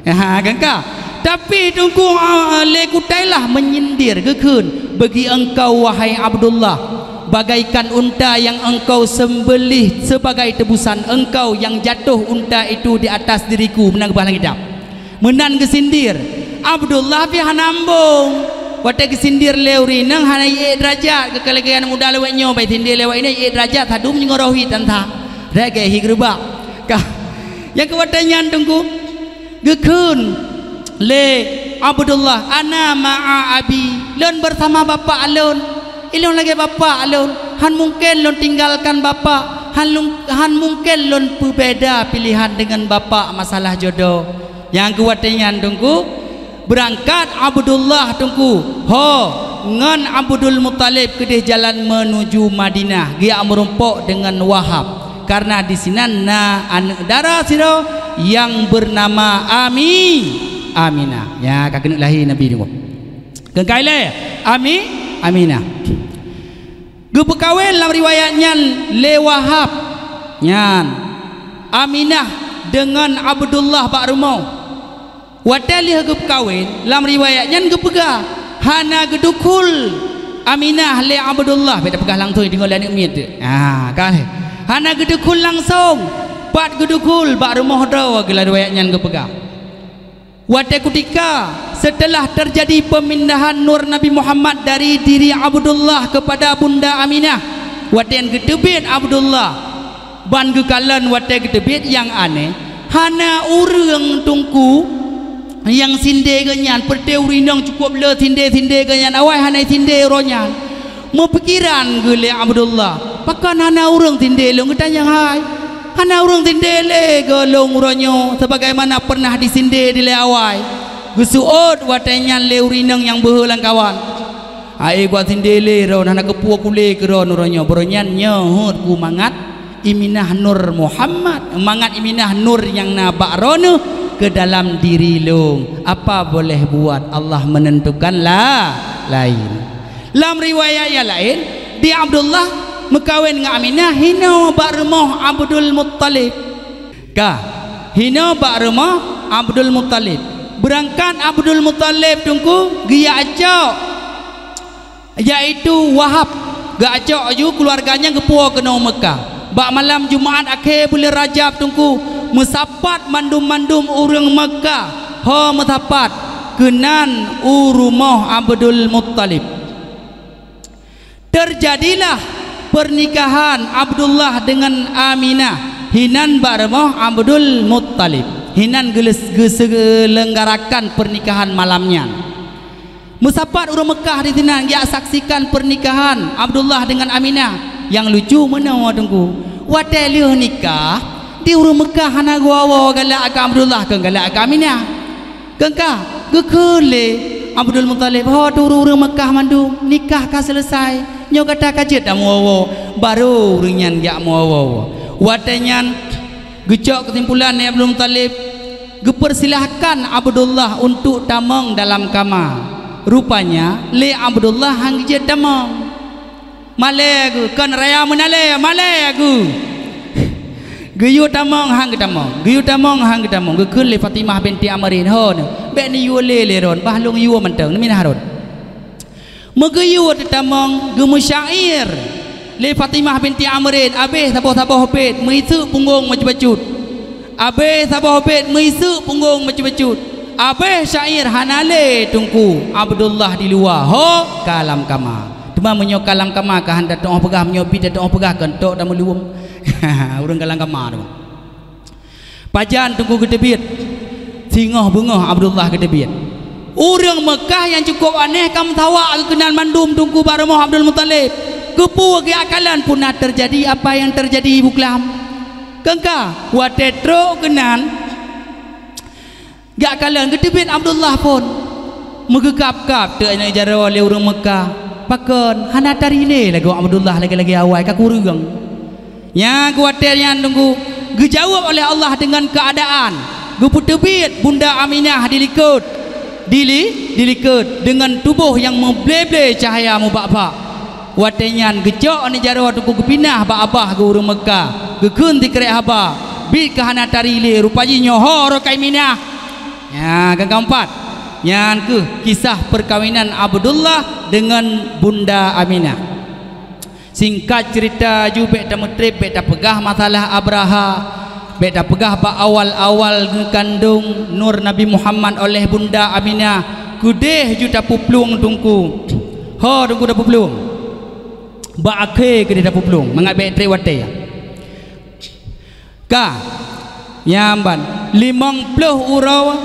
Ha, kan ka? Tapi Teungku, ah, lé Kutailah menyindir, geukheun, "Bagi engkau, wahai Abdullah, bagaikan unta yang engkau sembelih sebagai tebusan engkau yang jatuh unta itu di atas diriku." Meunan geubah lam kitab. Meunan geusindir. Abdullah pih hana ambong. Watée geusindir lé ureuëng inong hana ék deurajat, geukheun lagée aneuk muda lawét nyoe, bai sindir lé awak inong ék deurajat, sadum nyoe roh hi tan tha. Lagée hi geureubak. Ka. Nyang keu watée nyan Teungku, geukheun lé Abdullah, "Ana ma'a abi, lôn bersama bapak lôn. Ilôn lagée bapak lôn, han mungken lôn tinggalkan bapak, han lung-, han mungken lôn peubeda piléhan deungon bapak masalah jodoh." Nyang keu watée nyan Teungku, beurangkat Abdullah Teungku, ho, ngon Abdul Muthalib keudeh jalan meunuju Madinah, geujak meurumpok deungon Wahab. Kareuna disinan na aneuk dara sidroe nyang beunama Ami-, Aminah. Nya ka keuneuk lahé Nabi Teungku. Keukai lé Ami-, Aminah. Geupeukawen lam riwayat nyan lé Wahab. Nyan Aminah deungon Abdullah bak rumoh. Watée lheueh geupeukawen, lam riwayat nyan geupeugah, hana geudukhul Aminah lé Abdullah. Beda peugah langsung deungon lé aneuk miet tu. Ha, kan? Hana geudukhul langsung, pat geudukhul bak rumoh droe, geulah riwayat nyan geupeugah. Watée kutika setelah terjadi pemindahan nur Nabi Muhammad dari diri Abdullah kepada Bunda Aminah, watée nyan geuteubiet Abdullah, ban geukalon watée geuteubiet nyang aneh, hana ureuëng Teungku nyang sindé geuh nyan, peureuté ureuëng inong cukup le sindé-sindé geuh nyan, awai hana sindé uroe nyan. Meupikiran geuh lé Abdullah, "Pakon hana ureuëng sindé lôn?" Geutanyong hai. "Hana ureuëng sindé lé gohlom uroe nyoe, sebagaimana pernah disindé dilée awai." Geuseuôt watée nyan lé ureuëng inong nyang beuhe lamkawan, "Hai, gua sindé lé droen, hana keupeue kulé keu droen uroe nyoe." Beureueh nyan nyoe heuet ku mangat Iminah Nur Muhammad, mangat Iminah Nur nyang na bak droeneuh keu dalam diri lôn. Apa boleh buat, Allah menentukan la-, lain. Lam riwayat nyang laén, di Abdullah meukawen ngon Aminah hinoe bak rumoh Abdul Muttalib. Ka, hinoe bak rumoh Abdul Muttalib. Beurangkat Abdul Muttalib Teungku geujak cok, yaitu Wahab, geucok aju keuluwarga nyan geupuwoe keunoe Meukah. Bak malam Jumaat akhé buleuen Rajab Teungku, meusapat mandum-mandum ureuëng Meukah ho meusapat keunan u rumoh Abdul Muttalib. Teujadilah peurnikahan Abdullah deungon Aminah hinan bak rumoh Abdul Muttalib. Hinan geuleus-, geuseulenggarakan peurnikahan malam nyan. Meusapat ureuëng Meukah disinan jak saksikan peurnikahan Abdullah deungon Aminah. Nyang lucu meunoe Teungku, watée lheueh nikah, di ureuëng Meukah hana geuwoe-woe galak keu Abdullah, keu galak keu Aminah. Keu ka geukheun lé Abdul Muttalib, "Ho, tu ureuëng Meukah mandum, nikah ka seuleusai. Nyoe gata ka jeuet tameuwoe-woe." Barô ureuëng nyan jak meuwoe-woe. Watée nyan geucok keusimpulan lé Abdul Muttalib, geupeusilahkan Abdullah untuk tamong dalam kama. Rupanya lé Abdullah han geujeuet tamong. Malée geuh, kon raya meunalée, malée geuh. Geuyue tamong han geutamong, geuyue tamong han geutamong. Geukheun lé Fatimah binti Amrin, "Ho, bék neuyue lé lé droen, bah lôn yue mantong, neuminah rot." Meugeuyue teutamong, geumeusya'ir. Lé Fatimah binti Amrin, abéh saboh-saboh bét meuiseuk punggong bacut-bacut. Abéh saboh bét meuiseuk punggong bacut-bacut. Abéh syair hana lé Teungku Abdullah di luwa, ho ka lam kama. Teuma meunyoe ka lam kama ka hana tatuoh peugah, meunyoe bi tatuoh peugah keuntôk tameuluem. Ureuëng ka lam kama tu. Pajan Teungku geuteubiet? Singoh beungoh Abdullah geuteubiet. Ureuëng Meukah nyang cukup aneh ka meusawa geukeunan mandum Teungku bak rumoh Abdul Muthalib. Keupeue geujak kalon peue na teujadi apa nyang teujadi buklam? Keungka watée trok keunan, jak kalon geuteubiet Abdullah phon. Meugeukab-kab teuk aneuk jaroe lé ureuëng Meukah. Pakon hana tari lé lagoe Abdullah lagée-lagée awai ka kureueng. Nyang watée nyan Teungku geujaweueb oleh Allah deungon keuadaan, geupeuteubiet Bunda Aminah dilikot, dili-, dilikot deungon tuboh nyang meuble-ble cahya mubak-bak. Watée nyan geucok aneuk jaroe Teungku geupinah bak abah geuh ureuëng Meukah, geukheun sikrek haba, bit ka hana tari lé, rupa jih nyoe ho roh kaiminah. Nya, nyang keumpat, nyan kheueh kisah peukawinan Abdullah deungon Bunda Aminah. Singkat ceurita ju bék tameutreb, bék tapeugah masalah Abraha, bék tapeugah bak awal-awal geukandong nur Nabi Muhammad oleh Bunda Aminah, keudeh ju tapeuplueng Teungku. Ho Teungku tapeuplueng? Bak akhé keudeh tapeuplueng, mangat bék treb watée. Ka, nyan ban, limong ploh uroe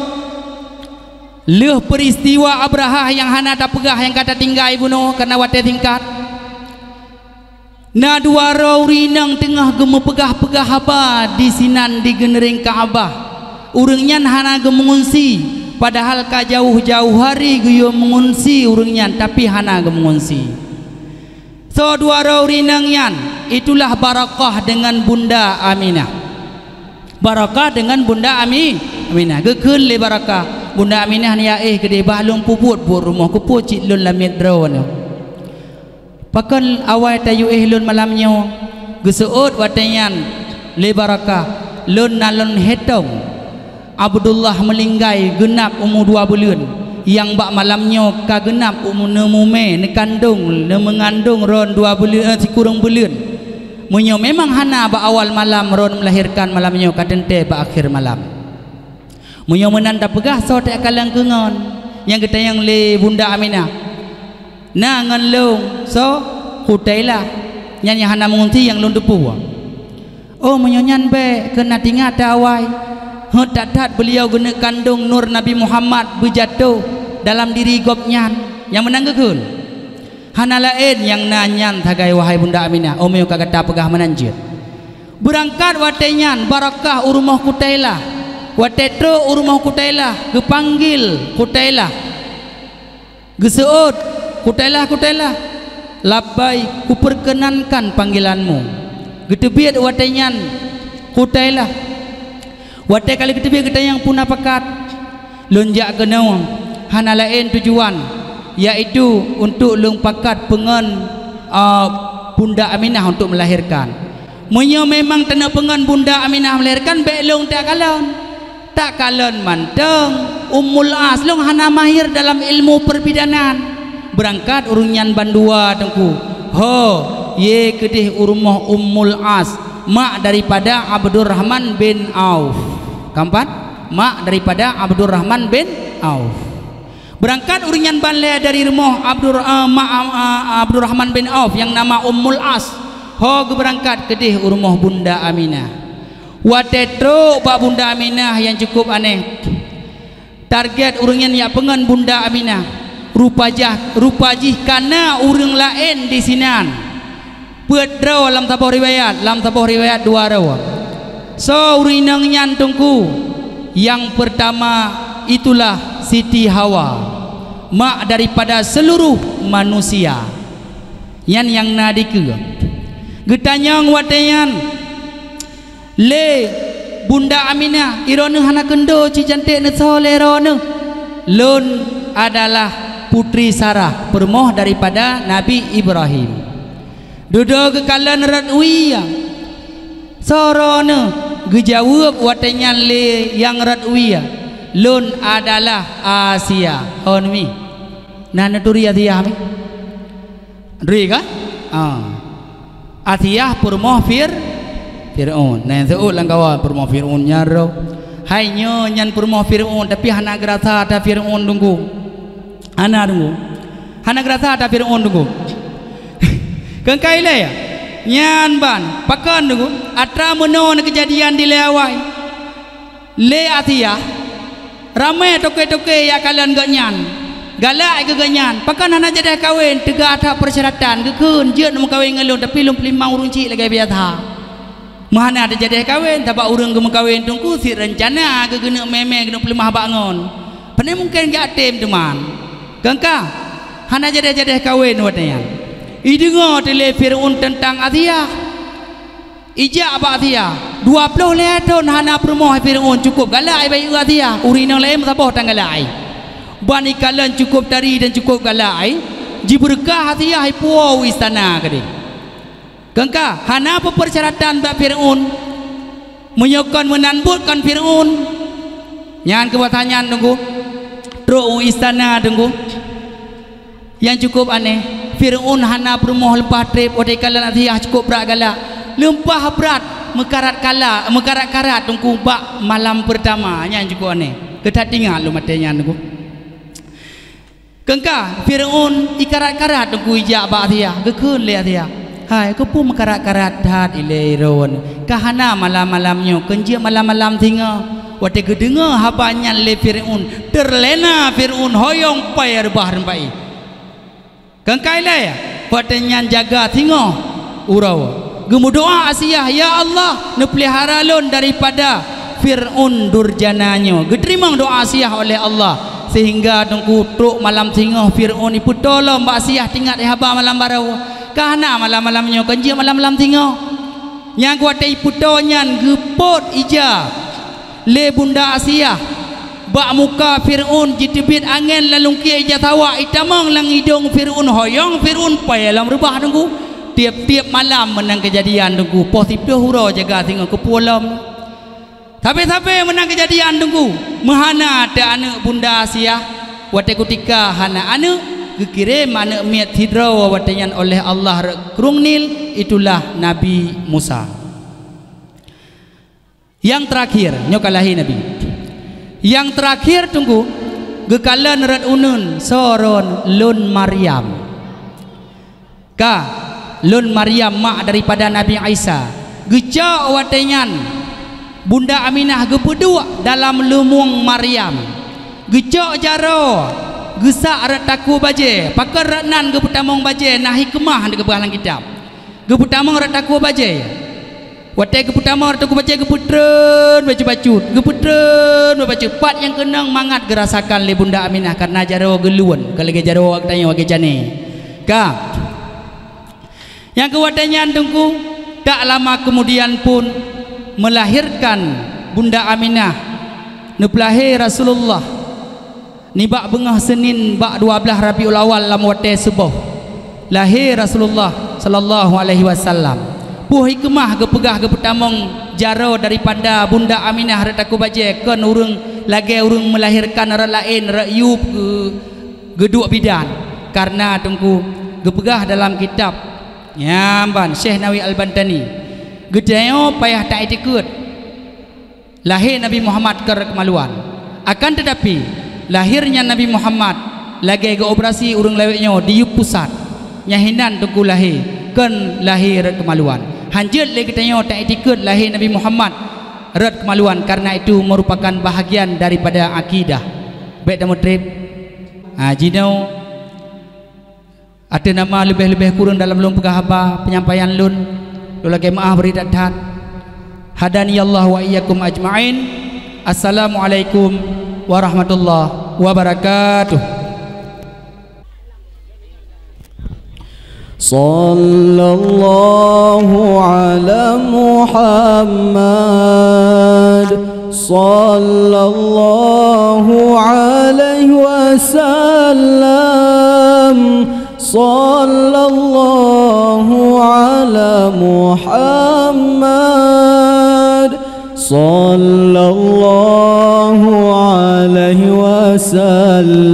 lheueh peuristiwa Abraha nyang hana tapeugah nyang ka tatinggai bunoe kareuna watée singkat. Na dua droe ureuëng inong teungoh geumeupeugah-peugah haba disinan di geuneuréng Ka'bah. Ureuëng nyan hana geumeungunsi, padahal ka jauh-jauh hari geuyue meungunsi ureuëng nyan, tapi hana geumeungunsi. Soe dua droe ureuëng inong nyan? Itulah Barakah deungon Bunda Aminah. Barakah deungon Bunda Ami-, Aminah. Geukheun lé Barakah, "Bunda Aminah, neuyaéh keudeh, bah lôn peubuet buet rumoh, keupeue cit lôn lamiet droeneuh?" "Pakon awai tayue éh lôn malam nyoe?" Geuseuôt watée nyan lé Barakah, "Lôn na lôn hitong Abdullah meulinggai geunab umu dua buleuen, nyang bak malam nyoe ka geunab umu neumumé, neukandong, neumeungandong droen dua buleuen, eh, sikureueng buleuen. Meunyoe memang hana bak awal malam droen meulahirkan, malam nyoe ka teuntée bak akhé malam." Meunyoe meunan tapeugah, soe teukalon keu ngon nyang geutanyong lé Bunda Aminah? "Na ngon lôn, soe?" "Khutailah, nyan nyang hana meungunsi nyang lôn teupeue." "Oh, meunyoe nyan bék, keunan tingat awai. Heuet that-that beuliau geuneuk kandong nur Nabi Muhammad beujatoh dalam diri gobnyan." Nyang meunan geukheun. "Hana laén nyang na nyan sagai, wahai Bunda Aminah, oh meunyoe ka gata peugah meunan jeuet." Beurangkat watée nyan Barakah u rumoh Khutailah. Watée trok u rumoh Khutailah, geupanggil Khutailah. Geuseuôt, "Khutailah, Khutailah." "Labbaik, kupeurkeunankan panggilanmu." Geuteubiet watée nyan Khutailah. Watée ka lheueh geuteubiet geutanyong peue na pakat, "Lôn jak keunoe hana laén tujuan, yaitu untuk lôn pakat peungon, a, Bunda Aminah untuk melahirkan. Meunyoe memang taneuk peungon Bunda Aminah melahirkan, bék lôn takalon." "Takalon mantong, Ummul As, lôn hana mahir dalam ilmu perbidanan." Beurangkat ureuëng nyan bandua Teungku. Ho, yue keudeh u rumoh Ummul As, mak daripada Abdurrahman bin Auf. Keumpat, mak daripada Abdurrahman bin Auf. Beurangkat ureuëng nyan ban lé dari rumoh Abdur-, eh, mak, eh, Abdurrahman bin Auf nyang nama Ummul As. Ho geubeurangkat keudeh u rumoh Bunda Aminah. Watée trok bak Bunda Aminah nyang cukup aneh. Target ureuëng nyan jak peungon Bunda Aminah. Rupa jah, rupa jih ka na ureuëng laén disinan. Peuet droe lam saboh riwayat, lam saboh riwayat dua droe. Soe ureuëng inong nyan Teungku? Nyang peurtama itulah Siti Hawa, mak daripada seuluruh manusia. Nyan nyang na dikeue. Geutanyong watée nyan lé Bunda Aminah, "Droeneuh hana keundo cit canték neusoe lé droeneuh?" "Lôn adalah Putri Sarah, peurumoh daripada Nabi Ibrahim." Dudoe geukalon rot wie. "Soe droeneuh?" Geujaweueb watée nyan lé nyang rot wie, "Lôn adalah Asia." Hon mi. Na neuturi Asia mi? Neuturi ka? Ah. Asiah peurumoh Fir-, Fir'aun. Nah, seuôt lam kawan peurumoh Fir'aun nyan roh. Hai nyoe nyan peurumoh Fir'aun, tapi hana geurasa ata Fir'aun Teungku. Hana Teungku. Hana geurasa ata Fir'aun Teungku. Keungkai lé ya? Nyan ban, pakon Teungku? Atra meunoe keujadian dilée awai. Lé Asiah, ramé toke-toke jak kalon gobnyan. Galak keu gobnyan, pakon hana jadeh kawen, teuga that peusyaratan, geukheun jeuet meukawen ngon lôn, tapi lôn peulimang ureuëng chik lagée biasa. Meuhana teujadeh kawen, sabab ureuëng geumeukawen Teungku sit reuncana geuneuk mé-mé geuneuk peuleumah bak ngon. Pane mungken geuatem teuma. Keungka, hana jadeh-jadeh kawen watée nyan. Ideungoe teulé Fir'aun teuntang Asiah. Ijak bak Asiah, dua ploh lhée thon hana peurumoh Fir'aun, cukôp galak ai bayeue Asiah, ureuëng inong laén meusaboh tan galak ai. Ban ikalon cukôp tari dan cukôp galak ai, jibeureukat Asiah ipuwoe u istana keudeh. Keungka, hana peue peusyaratan bak Fir'aun. Meunyoe kon meunan buet kon Fir'aun. Nyan keuh basa nyan Teungku. Trok u istana Teungku. Nyang cukôp aneh, Fir'aun hana peurumoh leupah treb watée kalon Asiah cukôp brat galak. Leupah brat meukarat kala, meukarat-karat Teungku bak malam peurtama, nyan cukôp aneh. Keu that ingat lôn watée nyan Teungku. Keungka, Fir'aun ikarat-karat Teungku ijak bak Asiah, geukheun lé Asiah. Hai, keupeue meukarat-karat that ilée droeneuh? Ka hana malam-malam nyoe, kon jeuet malam-malam singoh. Watée geudeungoe haba nyan lé Fir'aun, teurlena Fir'aun hoyong pai reubah reumbai. Keungkai lé, watée nyan jaga singoh uroe. Geumeudoá Asiah, "Ya Allah, neupeulihara lôn daripada Fir'aun durjana nyoe." Geuteurimong doá Asiah oleh Allah, sehingga Teungku trok malam singoh Fir'aun ipeutoe lom bak Asiah teuingat haba malam barô. Ka hana malam-malam nyoe, kon jeuet malam-malam singoh. Nyang watée ipeutoe nyan geupot ija lé Bunda Asiah bak muka Fir'aun, jiteubiet angén lam lungkie ija sawak, itamong lam idong Fir'aun, hoyong Fir'aun pai lom reubah Teungku. Tieb-tieb malam meunan keujadian Teungku, poh siplôh uroe jaga singoh keupeue lom. Sabe-sabe meunan keujadian Teungku, meuhana teu aneuëk Bunda Asiah. Watée kutika hana aneuëk, geukirém aneuëk miet sidroe watée nyan oleh Allah rot Krueng Nil, itulah Nabi Musa. Nyang teurakhir, nyoe ka lahé Nabi. Nyang teurakhir Teungku, geukalon rot uneuen soe droen, lôn Maryam. Ka, lôn Maryam mak daripada Nabi Isa. Geucok watée nyan, Bunda Aminah geupeuduek dalam lumueng Maryam. Geucok jaroe, geusak rot takue bajée, pakon rot nan geupeutamong bajée, na hikmah geupeugah lam kitab. Geupeutamong rot takue bajée. Watée geupeutamong rot takue bajée, geupeutreun bacut-bacut, geupeutreun bacut-bacut. Pat nyang keunong mangat geurasakan lé Bunda Aminah, kareuna jaroe geulon, ka lagée jaroe geutanyoe lagée janéh. Ka. Nyang keu watée nyan Teungku, tak lama keumudian pun meulahérkan Bunda Aminah, neupeulahé Rasulullah. Nibak beungoh Seunin bak dua blaih Rabiul Awal lam watée suboh, lahé Rasulullah sallallahu alaihi wasallam. Peue hikmah geupeugah geupeutamong jaroe daripada Bunda Aminah rot takue bajée, kon ureuëng lagée ureuëng meulahérkan rot laén, rot yub geu-, geuduek bidan? Kareuna Teungku geupeugah dalam kitab nyang ban Syekh Nawawi Al-Bantani, geutanyoe payah taiktikeuet lahé Nabi Muhammad kon rot keumaluan. Akan teutapi, lahé nyan Nabi Muhammad lagée geuoperasi ureuëng lawét nyoe di yub pusat. Nyan hinan Teungku lahé, kon lahé rot keumaluan. Hanjeuet lé geutanyoe taiktikeuet lahé Nabi Muhammad rot keumaluan, kareuna itu meurupakan bahagian daripada akidah. Bék tameutreb. Ha, jinoe Ateueh nama leubeh-leubeh kureueng dalam lôn peugah haba penyampaian lôn, lôn lakée meuáh bri that-that. Hadaniyallahu wa iyyakum ajma'in. Assalamualaikum warahmatullahi wabarakatuh. Sallallahu ala Muhammad. Sallallahu alaihi wasallam. Sallallahu ala Muhammad. Sallallahu alaihi wasallam.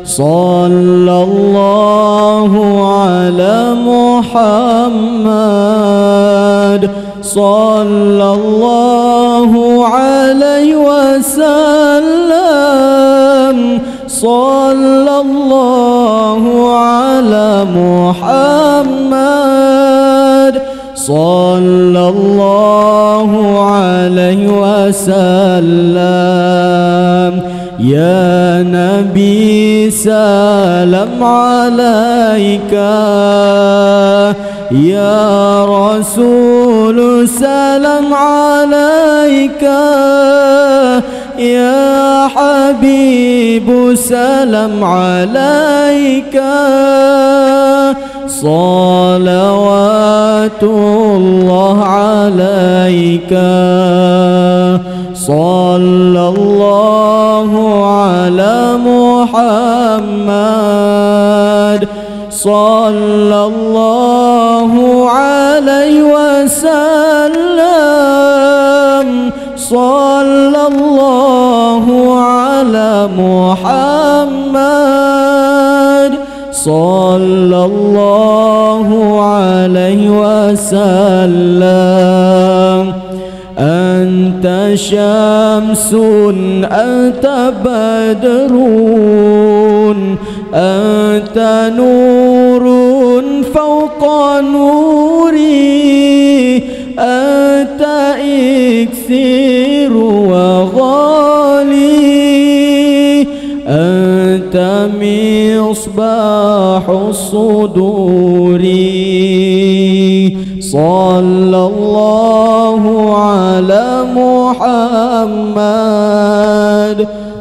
Sallallahu على محمد، صلى الله عليه وسلم، صلى الله على محمد، صلى الله عليه وسلم. يا نبي سلام عليك، يا رسول سلام عليك، يا حبيب سلام عليك، صلوات الله عليك، صلى الله على محمد، صلى الله عليه وسلم، صلى الله على محمد، صلى الله عليه وسلم. أنت شمس، أنت بدر، أنت نور فوق نوري، أنت إكسير وغالي، أنت مصباح الصدور. صلى الله على محمد،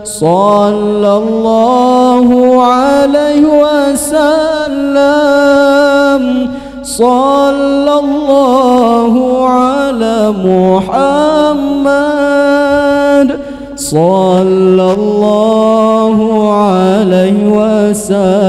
صلى الله عليه وسلم، صلى الله على محمد، صلى الله عليه وسلم.